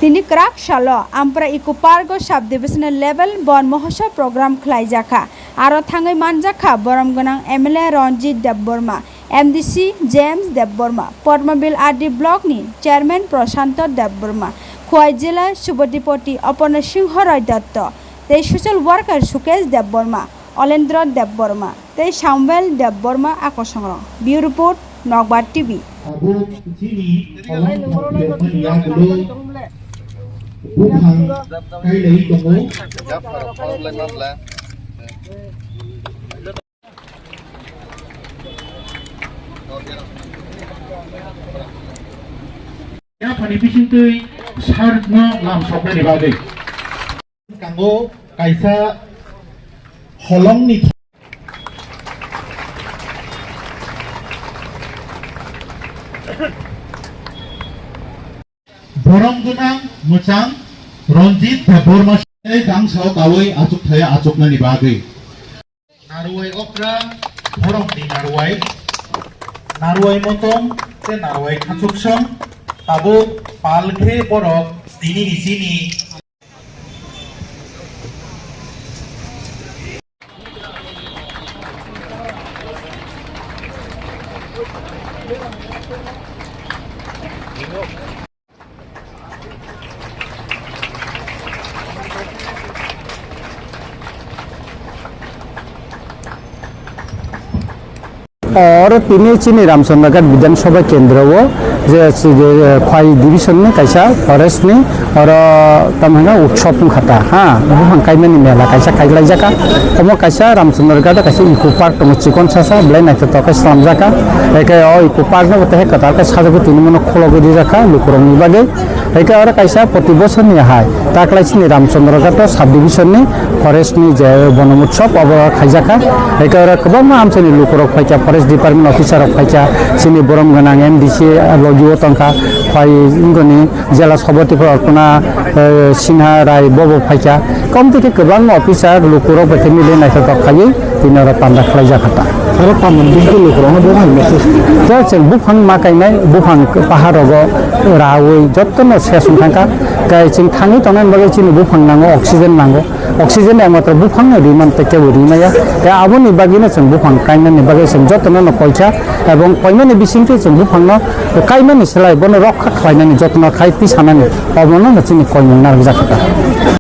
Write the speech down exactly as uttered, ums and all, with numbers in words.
Tini kwrak salo Ampra Eco Park o sub divisional level bon mohotsob program khlaijakha. Aro thangwi manjakha borom gwnang M L A Ranjit Debbarma, M D C James Debbarma, Padmabil R D block ni chairman Prashanto Debbarma, Khowai jila Subodhipati Aparna Singho Roy Dotto tei social worker Sukesh Debbarma, Olendra Debbarma tei Samuel Debbarma a kosongrok. Bureau Report, Nokbar T V. Abo chini kolom thok tongmani yagulo buphang kailai tongo. Yaphani bisingtwi sarno lam soknani bagwi. Kango kaisa holongni borom gwnang mwchang Ranjit Debbarma tei bangso kaui achukthaya achuknani bagwi. Narwai okra, borokni narwai, narwai motom tei narwai khachuksong, tabuk pal khe borok tinini chini. Oro tini chini Ramchandraghat Bidhan Sabha Kendro o je, je, eh, Khowai division ni kaisa forest ni oro tamo hwnka utsob wngkha ta, ha, buphang kaimani mela kaisa kailaijaka. Omo kaisa Ramchandraghat o kaisa eco park tongo, chikon sasa belai naithotok khe swnamjaka. Eke o eco park no bo tei kwtal khe sajagwi tini mano khulogwi rijakha lukurokni bagwi. Eke oro kaisa proti bosor ni hai taklai chini Ramchandraghat o sub division ni forest ni je bonom utsob obo khaijakha. Eke oro kwbangma amchaini lukurok phaikha, forest department officer rok phaikha, chini borom gwnang M D C logi o tongkha, phai wngoni jela sabhapati Arpana, eh, Sinha Rai bobo phaikha. Komti khe kwbangma officer lukurok bai khe mili naithotok khaiwi tini oro panda khlaijakha ta. Oro panda bini khe lukurokno bo hai message. Je chwng buphang ma kainai, buphang pahar rogo raui jotono ses wng thangkha. Tei chwng thangwi tongnani bagwi chini buphang nango, oxygen nango. Oxygen ekmatro buphangno ri man tei kebo ri maya. Tei aboni bagwino chwng buphang kainani bagwi chwng jotono no koikha ebong koimani bisingtwi chwng buphangno kaimani slai bono rokha khlainani jotono khai tisanani omono no chini koimung narwkjakha ta.